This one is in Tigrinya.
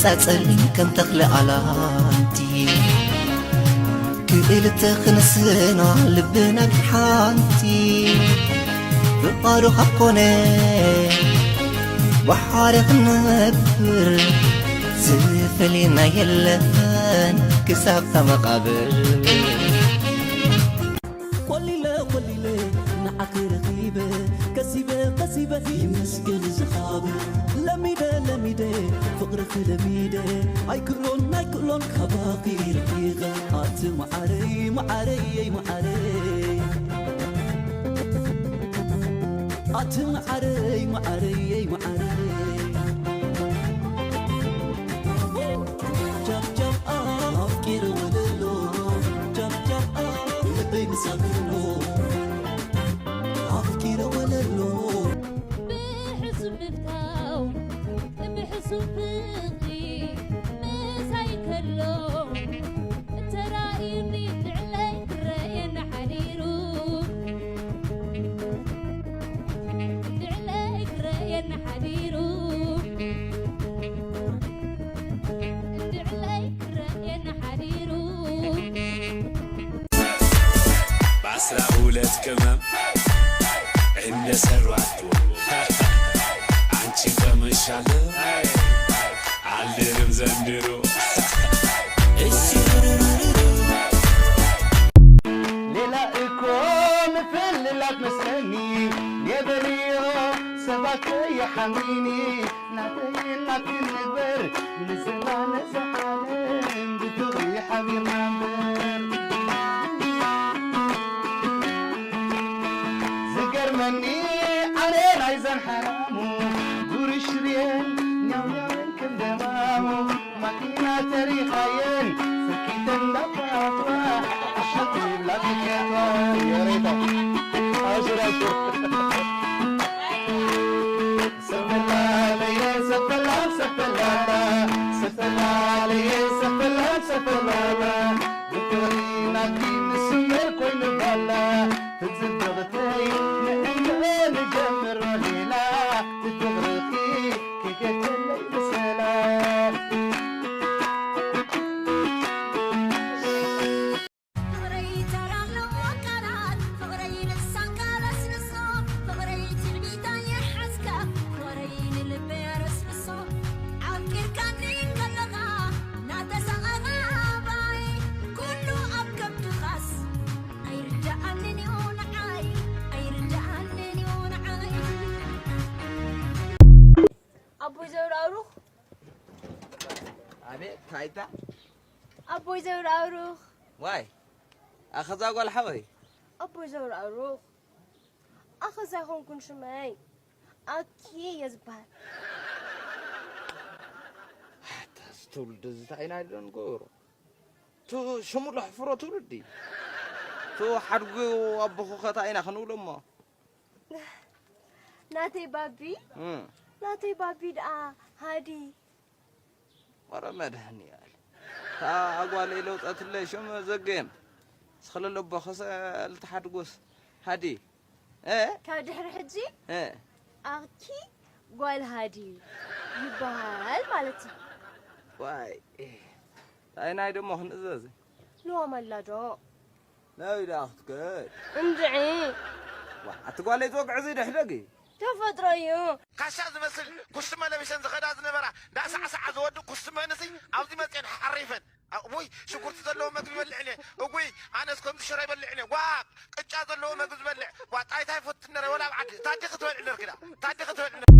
ጸጸል ከም ተኽለ ኣላንቲ ክልተ ክንስና ልብና ሓንቲ ብቓሉ ካብ ኮነ ብሓደ ክንነብር ዝፈልየና የለን ክሳብ መቓብር። ኮሊለ ኮሊለ ንዓኺ ረኺበ ከሲበ ከሲበ ይመስገን ዝሃበ ለሚደ ለሚደ ፍቕርኺ ለሚደ ኣይክእሎን ኣይክእሎን ካባኺ ርሒቐ ኣቲ መዓረይ መዓረይ መዓረይ ኣቲ መዓረይ መዓረይ መዓረይ ጃም ጃም ኣፍቂረ ወለሎ ጃም ጃም ልበይ ምሳክሎ ኣፍቂረ ወለሎ ብሕሱም ምፍታው ብሕሱም ፍቕሪ ምሳይ ከሎ ተራእዩኒ ልዕለይ ክረየኒ ሓዲሩ ልዕለይ ክረየኒ ሓዲሩ ልዕለይ ክረየኒ ሓዲሩ በአስራ ሁለት ቅመም እንደሰሯት ዶሮ አንቺን ቀምሻለሁ አልድርም ዘንድሮ። ሌላ እኮ ምፍልላት መስለኒ የበልዮ ሰባት ከይሓምኒ ናተይ ናትኪ ንግበር ንዝና ነዛ ዓለም ብፍቕሪ ሓቢርና እምበር ዝገርመኒ ኣነ ናይዘን ሓራሙ ዱርሽ ርየን ኛውኛውን ከም ደማሙ ማኪና ተሪኻየን ሰኪተን እንዳኳትዋ ኣሸት ይብላ ትኬቷ ዮሬታ ኣሽራሽር ሰፈላለየ ሰፈላ ሰፈላላ ሰፈላለየ ሰፈላ ሰፈላላ ብፍቕሪ ናትኪ ንስመር ኮይኑ ባላ ትጽብቕተይ ንእምረ ንጀምሮ ሌላ ትፍቕርኺ ክገተለይ ብሰላ ፍቕረይ ተራሎ ቃላት ፍቕረይ ንሳካ ለስልሶ ፍቕረይ ትንቢታ የሓዝካ ፍቕረይ ንልበይ ኣረስርሶ ዓቂርካኒ ከለኻ ናተሰቐቓ ባይ ኩሉ ኣብ ከብድኻስ ኣይርድኣንን እዩ ንዓይ ኣይርድኣንን እዩ ንዓይ ኣቦይ ዘውራሩ ኣቤት ታይታ ኣቦይ ዘውራሩ ዋይ ኣኸዛ ጓል ሓወይ ኣቦይ ዘውራሩ ኣኸዛ ይኾንኩን ሽመይ ኣኪ እየ ዝበሃል ኣታ እዚ ትውልዲ እዚ እንታይ ኢና ዶ ንገብሮ እቲ ሽሙ ለሕፍሮ ትውልዲ እቲ ሓድጉ ኣቦኹ ከታ ኢና ክንብሎ እሞ ናተይ ባቢ እም። ናተይ ባቢ ደኣ ሃዲ ወረ መድህን ያል እታ ኣጓለይ ለውጠትለይ ሽም ዘገየም ስኸለለቦ ኸሰ ልትሓድጎስ ሃዲ እ ካብ ድሕሪ ሕጂ እ ኣኪ ጓል ሃዲ ይበሃል ማለት እዩ ዋይ ታይ ናይ ደሞ ክንእዘዝ ልዋም ኣላ ዶ ናበይ ደኣ ክትከድ እንድዒ ዋ ኣቲ ጓለይ ትወግዒ እዚ ድሕደጊ ተፈጥሮ እዩ ካሻ ዝመስል ኩስትመ ለቢሰን ዝኸዳ ዝነበራ እንዳሳዕሳዓ ዝወድእ ኩስትመንሲ ኣብዚ መፅኤን ሓሪፈን እውይ ሽጉርቲ ዘለዎ መግቢ ይበልዕ እየ እጉይ ኣነስ ከምዚ ሽሮ ይበልዕ እየ ዋ ቅጫ ዘለዎ መግቢ ዝበልዕ ዋ ጣይታ ይፈቱ ነረ ወላ ኣብ ዓዲ እታ ኣዲ ክትበልዕ ነርክዳ እታ ኣዲ ክትበልዕ